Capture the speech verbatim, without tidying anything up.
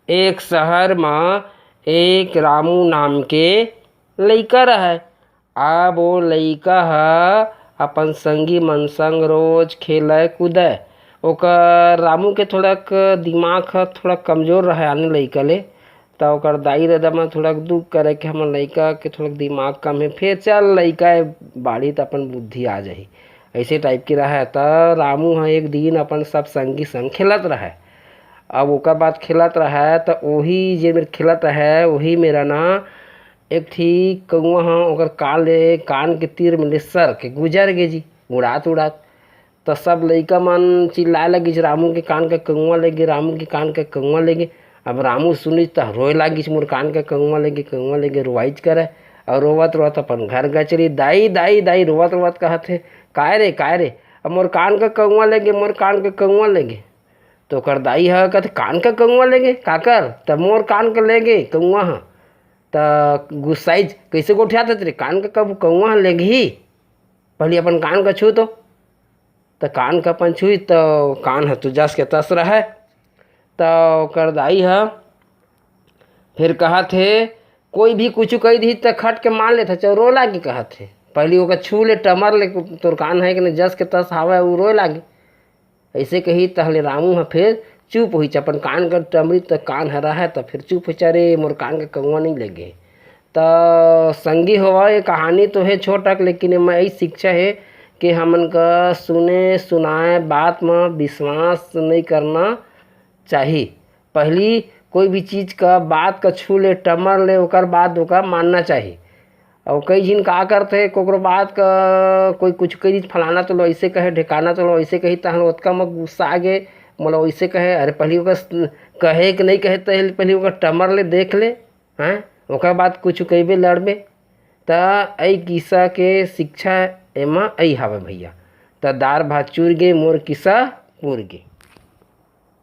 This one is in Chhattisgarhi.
एक शहर म एक रामू नाम के लइका रहय। अब वो लइका ह अपन संगी मन संग रोज खेलय कूदय। ओकर, रामू के थोड़क दिमाग ह थोड़ा कमजोर रहय आने लइका ले, त ओकर दाई ददा मन थोड़क दुख करय कि हमर लइका के थोड़क दिमाग कम हे, फेर चल लइका ए बाढ़ही त अपन बुद्धि आ जाही, अइसे टाइप के रहय। त रामू ह एक दिन अपन सब संगी संग खेलत रहय। अब ओकर बाद खेलत रहय त ओही जे मेर खेलत रहय ओही मेरा ना एक ठी कौआ ह ओकर कान ले, कान के तीर में ले सर के गुजर गे जी, उड़ात उड़ात। त सब लइका मन चिल्लाए लगिस, "रामू के कान के कौआ ले गे, रामू के कान के कौआ ले गे।" अब रामू सुनिस त रोए लागिस, "मोर कान के कौआ ले गे, कौआ ले गे," रोवाइच करय। अउ रोवत रोवत अपन घर गे चली, "दाई, दाई, दाई," रोवत रोवत कहत हे, "काय रे, काय रे?" "अब मोर कान के कौआ ले गे, मोर कान के कौआ ले गे।" त ओकर दाई ह कहथे, "कान के कौआ ले गे? काकर?" "त मोर कान के ले गे कौआ ह।" त गुस्साइच, "कइसे गोठियात हस रे? कान के कब कौआ ह लेगही? पहिली अपन कान के छू तो।" त कान के अपन छुइस त कान ह तो जस के तस रहय। त ओकर दाई ह फेर कहत हे, "कोई भी कुछु कहि दिही त खट के मान लेथे, चल रोए लागे," कहत हे। "पहिली ओकर छू ले, टमर ले, तोर कान हे कि नहीं, जस के तस हावय," उ रोए लागे। अइसे कही तहले रामू ह फेर चुप होइच, अपन कान कर टमरी त कान ह रहय त फेर चुप होइच, "अरे मोर कान के कौआ नहीं ले गे।" त संगी होवा, ये कहानी तो हे छोटक, लेकिन एमा यही शिक्षा हे कि हमन का सुने सुनाए बात म विश्वास नहीं करना चाही। पहली कोई भी चीज का, बात का छू ले, टमर ले, ओकर बाद ओका मानना चाही। अउ कई झिन का करथे, कोकरो बात का कोई कुछ कही, "फलाना तो लो ऐसे कहे, ढेकाना तो लो ऐसे कही," तहन ओतका म गुस्सा आ गे, "मोला वैसे कहे, अरे पहली ओकर स-, कहे कि नहीं कहे, त पहली ओकर टमर ले देख ले, हैं, ओकर बाद कुछ कहिबे, लड़बे।" त अई किस्सा के शिक्षा एमा अई हावे भैया। त दार भात चूर गे, मोर किस्सा पूर गे।